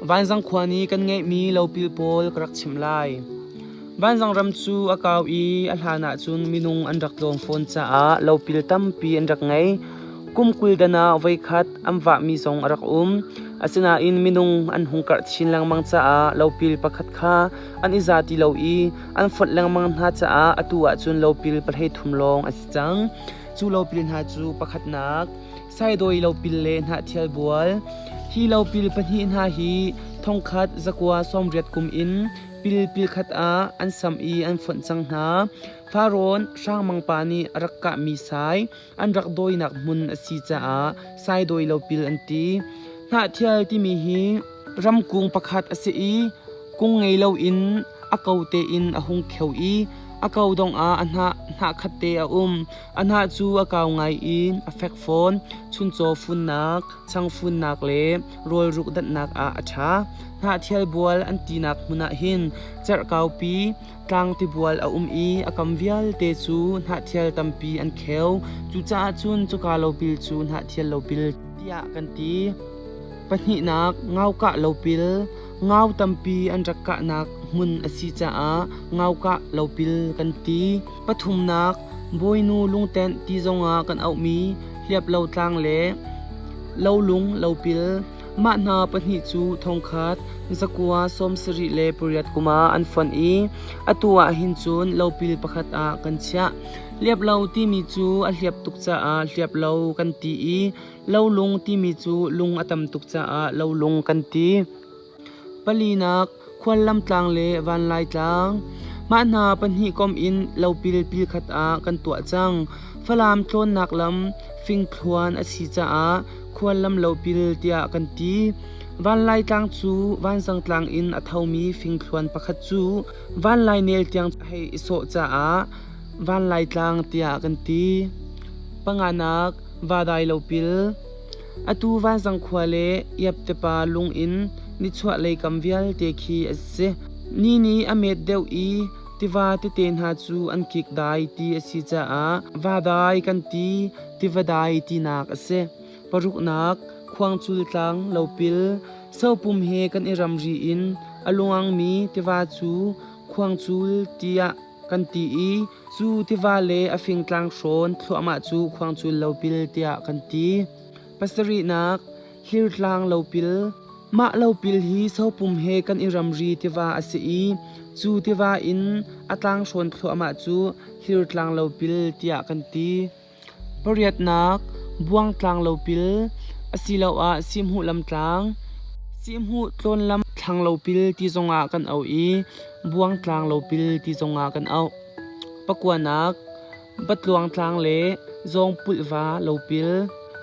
Vanzang khua nih kan ngeihmi lopil pawl ka rak chimh lai. Vanzang ram cu a kau i a hlan ahcun minung an rak tlawm fawn caah lopil tampi an rak ngei. Kum 20 dan ah voikhat an vahmi zong a rak um. Asinain minung an hung karh chin lengmang caah lopil pakhat kha an i za ti lo i an fonh lengmang hna caah atu ahcun lopil 13 lawng a si cang. Cu lopil hna cu pakhatnak, Saidawi lopil le Hnahthial bual. Hi lopil pahnih hna hi 1980 kum in pil pil khat ah an sam i an fonh cang hna. Farrawn Hrangmang pa nih a rak kahmi sai an rak dawinak hmun a si caah Saidawi lopil an ti. Hnahthial timi hi ramkung pakhat a si i kung ngei loin a ko tein a hung kheu i a ko dong ah a hnah hnahkhat te a um. A hnah cu a kau ngai i a fek fawn. Chuncaw funnak, chang funnak le rawlruk danhnak ah a ṭha. Hnahthial bual an tinak hmun ah hin cerh kaupi tlang tibual a um i a kam vialte cu hnahthial tampi an kheu. Cucaah cun cuka lopil cu hnahthial lopil tiah kan ti. Pahnihnak, ngaukah lopil. Ngau tampi an rak kahnak hmun a si caah ngaukah lopil kan ti. Pathumnak, Bawinu lungtenh ti zongah kan auhmi hliaplo tlang le lolung lopil. Mah hna pahnih cu 1978 kum ah an fonh i atu ah hin cun lopil pakhat ah kan chiah. Hliaplo timi cu a hliap tuk caah hliaplo kan ti i lolung timi cu lung a tam tuk caah lolung kan ti. Palinak, Khuallam tlang le Vanlai tlang. Mah hna pahnih komh in lopil pil khat ah kan tuah cang. Falam tlawnnak lam fingthluan a si caah Khuallam lopil tiah kan ti. Vanlai tlang cu Vanzang tlang in a thomi fingthluan pakhat cu Vanlai nel tiang a hei i sawh caah Vanlai tlang tiah kan ti. Panganak, Vadai lopil. Atu Vanzang khua le Iaptepa lung in nichuahlei kam vialte khi a si. Ni nih a met deuh i tiva tete hna cu an kik dai ti a si caah vadai kan ti, tiva dai tinak a si. Paruknak, Khuangcul tlang lopil, Sopum he kan i ramri in a luangmi tiva cu Khuangcul tiah kan ti i cu tiva le a fingtlang hrawn thluahmah cu Khuangcul lopil tiah kan ti. Pasarihnak, Hlirtlang lopil. Mah lopil hi Sopum he kan i ramri tiva a si i cu tiva in a tlang hrawn thluahmah cu Hlirtlang lopil tiah kan ti. Pariatnak, Buangtlang lopil asiloah Sihhmuh lamtlang. Sihhmuh tlawnlam thlang lopil ti zongah kan auh i Buangtlang lopil ti zongah kan auh. Pakuanak, Batluang tlang le Zawngpulhva lopil.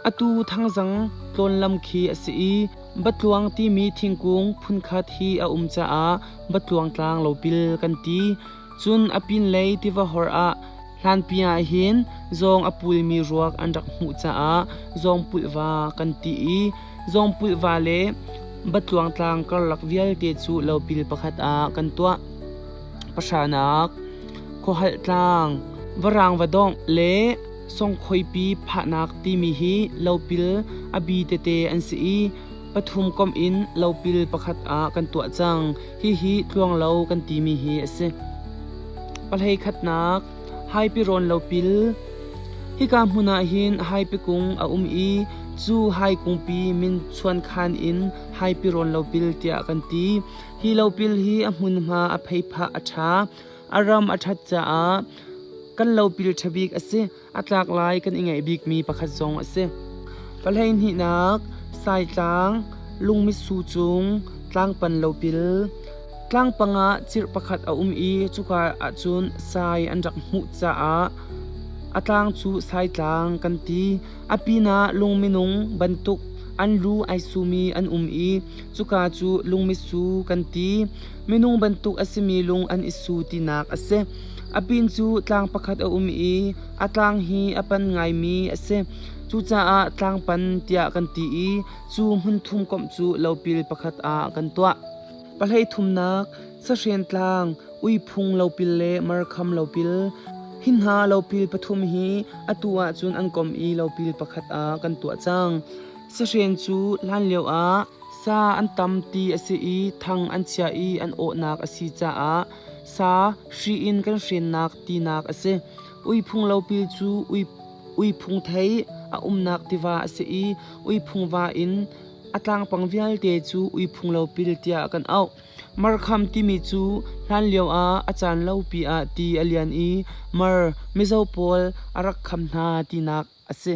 Atu Thangzang tlawnlam khi a si i Batluang timi thingkung phunkhat hi a um caah Batluang tlang lopil kan ti. Cun a pinlei tiva hor ah hlanpi ah hin zawng a pulmi ruak an rak hmuh caah Zawngpulhva kan ti i Zawngpulhva le Batluang tlang karlak vialte cu lopil pakhat ah kan tuah. Pahranak, Khuahalh tlang, Varang va dongh le Songkhoipi phahnak timi hi lopil a bi tete an si i pathum komh in lopil pakhat ah kan tuah cang. Hihi tluanglo kan timi hi a si. Pahlei khatnak, Haipirawn lopil. Hika hmun ah hin haipi kung a um i cu hai kungpi min chuankhan in haipirawn lopil tiah kan ti. Hi lopil hi a hmunhma a pheiphah a ṭha. A ram a ṭhat caah kan lopil ṭha bik a si. A tlak lai kan i ngaih bikmi pakhat zong a si. Pahleihnihnak, Saitlang, Lungmitsu cung, Tlangpan lopil. Tlangpang ah cirh pakhat a um i cuka ahcun sai an rak hmuh caah a tlang cu Saitlang kan ti. A pinah lung minung bantuk an lu ai sumi an um i cuka cu lungmitsu kan ti. Minung bantuk a simi lung an i su tinak a si. A pin cu tlang pakhat a um i a tlang hi a pan ngaimi a si. Cucaah tlangpan tiah kan ti i cu hmunthum komh cu lopil pakhat ah kan tuah. Pahlei thumnak, Sahren tlang, Uiphung lopil le Markham lopil. Hi hna lopil pathum hi atu ahcun an komh i lopil pakhat ah kan tuah cang. Sahren cu hlanlio ah Sa an tam ti a si i thang an chia i an awhnak a si caah sa hri in kan hrennak tinak a si. Uiphung lopil cu uiphung thei a umnak tiva a si i uiphung va in a tlangpang vialte cu uiphung lopil tiah kan auh. Markham timi cu hlanlio ah a caan lopi ah ti a lian i mar Mizo pawl a rak kham hna tinak a si.